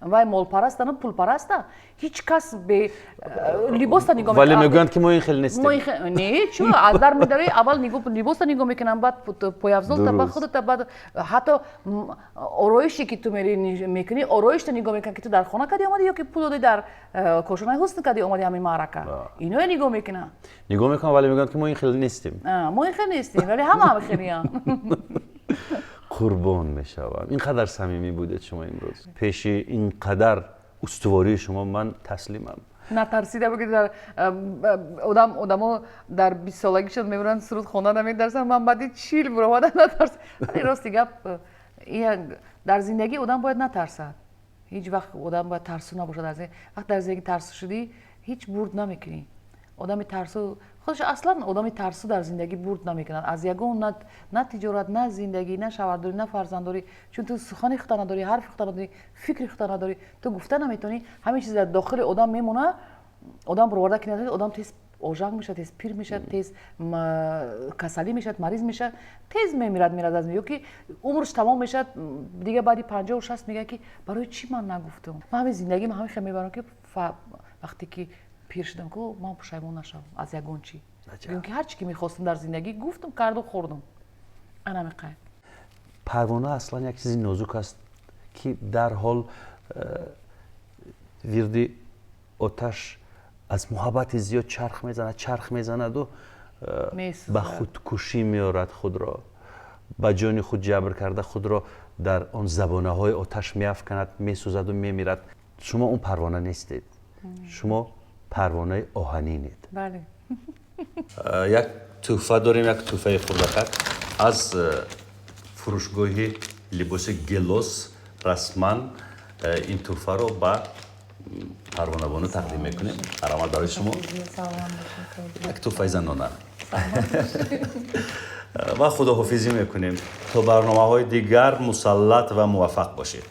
вай молпарастану пулпараста. Ҳеҷ кас бе либоста нигоҳ Вале мегӯянд, ки мо ин хел нестем. Не, чу аз дар медарои, аввал либоста нигоҳ мекунам, баъд пойафзолта, баъд худата, баъд ҳатто ороише, ки ту мекунӣ, ороишта нигоҳ мекунам, ки ту дар хона кардӣ омадӣ ё ки пул додӣ, дар кошонаи ҳусн кардӣ омадӣ ҳамин маърака. Иное нигоҳ мекунам. Нигоҳ мекунам, вале мегӯянд, ки мо ин хел нестем. Мо ин хел нестем, вале ҳама ҳамин хелиянд. Қурбон мешавам, ин қадар самимӣ будед шумо имрӯз. Пеши ин қадар устувории шумо ман таслимам. Натарсида буги дар одам, одамо дар 20-солагишон мебуранд, суруд хонда наметарсанд, ман баъди 40 буромада натарс. Вале рости гап, дар зиндагӣ одам бояд натарсад. Ҳеҷ вақт одам бояд тарсу набошад. Вақт дар зиндагӣ тарсу шудӣ, ҳеҷ бурд намекунӣ. Одами тарсу худаш, аслан одами тарсу дар зиндагӣ бурд намекунад аз ягон, на тиҷорат, на зиндагӣ, на шавҳардорӣ, на фарзанддорӣ, чун ту сухани худта надорӣ, ҳарфи худта надорӣ, фикри худта надорӣ, ту гуфта наметавонӣ. Ҳамин чиз дар дохили одам мемонад. Одам бароварда ки надорӣ, одам тез ожанг мешавад, тез пир мешавад, тез касалӣ мешавад, мариз мешавад, тез мемирад, мерад аз ё ки умрш тамом мешавад. Дига баъди 50-60 мегӯяд, ки барои чӣ ман нагуфтам. Ман ҳамин зиндагӣ ман ҳамин хел мебарам, ки вақте ки Пир шудам ку, ман пушаймон нашавам аз ягон чӣ. Гӯям, ки ҳар чӣ ки мехостам дар зиндагӣ, гуфтам, карду, хӯрдам, анамиқай. Парвона аслан як чизи нозук аст, ки дарҳол вирди оташ аз муҳаббати зиёд чарх мезанад, чарх мезанаду ба худкушӣ меорад худро, ба ҷони худ ҷабр карда, худро дар он забонаҳои оташ меафканад, месӯзаду мемирад. Шумо он парвона нестед, шумо парвонаи оҳанинед. Бале. Як тӯҳфа дорем, як тӯҳфаи хурдакак аз фурӯшгоҳи либоси Гелос. Расман ин тӯҳфаро ба Парвонабону тақдим мекунем. Марҳамат, барои шумо як тӯҳфаи занона. Ва худоҳофизӣ мекунем то барномаҳои дигар. Мусаллат ва муваффақ бошед.